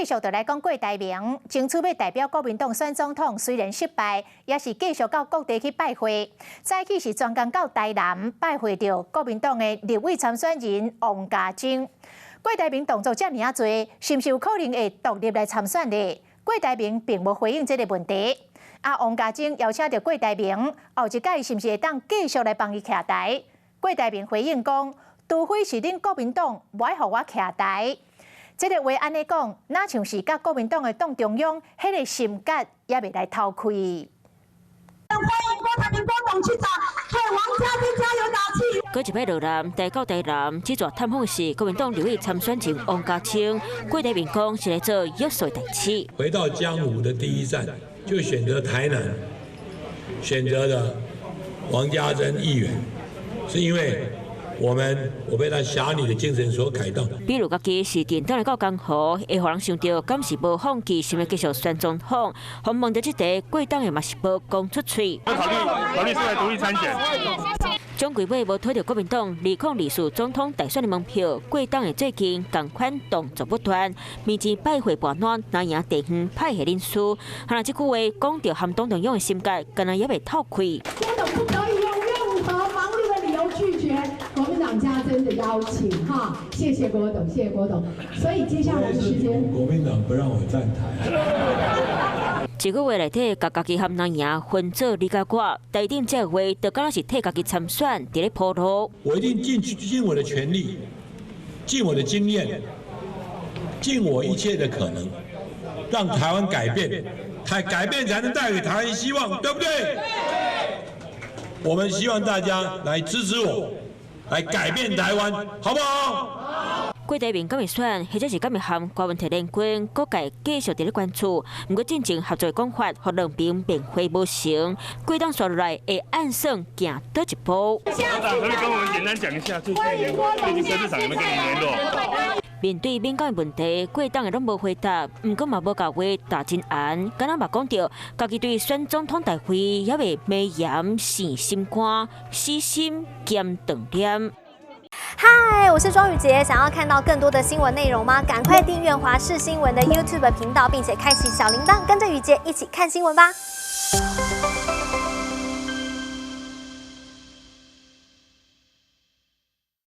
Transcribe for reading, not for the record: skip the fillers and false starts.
續就來講郭台銘，爭取欲代表國民黨選總統，雖然失敗，也是繼續到各地去拜會。早起是專工到台南拜會著國民黨的立委參選人王家珍。郭台銘動作遮爾仔濟，是毋是有可能會獨立來參選呢？郭台銘並無回應這個問題。啊，王家珍邀請著郭台銘，後一屆是毋是會當繼續來幫伊徛台？郭台銘回應講，除非是恁國民黨無愛予我徛台。這个話按呢講，若像是佮國民黨的黨中央，彼个心結猶未來透開。歡迎郭台銘郭董事長為王家珍加油打氣。閣一擺落南，來到台南，這逝探訪是國民黨立委參選人王家清。郭台銘講是來做約束代志。回到江湖的第一站，就選擇台南，選擇了王家珍議員，是因為我被他俠女的精神所感動。比如家己是電轉來到江湖，會予人想著敢是無放棄，想欲繼續選總統。訪問著這題，郭董的嘛是無講出喙。考慮考慮出來獨立參選。蔣櫃尾無提著國民黨2024總統大選的門票，郭董的最近仝款動作不斷，面前拜會跋爛，藍營地方派系人士，哈，這句話講著和黨中央的心結，敢若猶未透開。郭董不可以用任何忙碌的理由拒絕國民黨家珍的邀請，哈，謝謝郭董，謝謝郭董。所以接下來的時間，國民黨不讓我站台。這個月內底，共家己和藍營分做你佮我，台頂這個話，就敢若是替家己參選，佇咧鋪路。我一定盡我的全力，盡我的經驗，盡我一切的可能，讓台灣改變，改變才能帶給台灣希望，對不對？我們希望大家來支持我，來改變台灣，好不好？郭台銘敢會選，或者是敢會和郭文提聯軍，各界繼續佇咧關注。毋過進前合作講法，予兩邊面會無成，郭董紲落來會按算行佗一步。董事長可以跟我們簡單講一下，最近柯市長有沒有跟你聯絡？面對敏感的問題，郭董的攏無回答，毋過嘛無共話打真絚，敢若嘛講著，家己對選總統大位猶未眉嚴生心肝，死心兼長念。嗨，我是莊宇傑，想要看到更多的新聞內容嗎？趕快訂閱華視新聞的 YouTube 頻道，並且開啟小鈴鐺，跟着宇傑一起看新聞吧。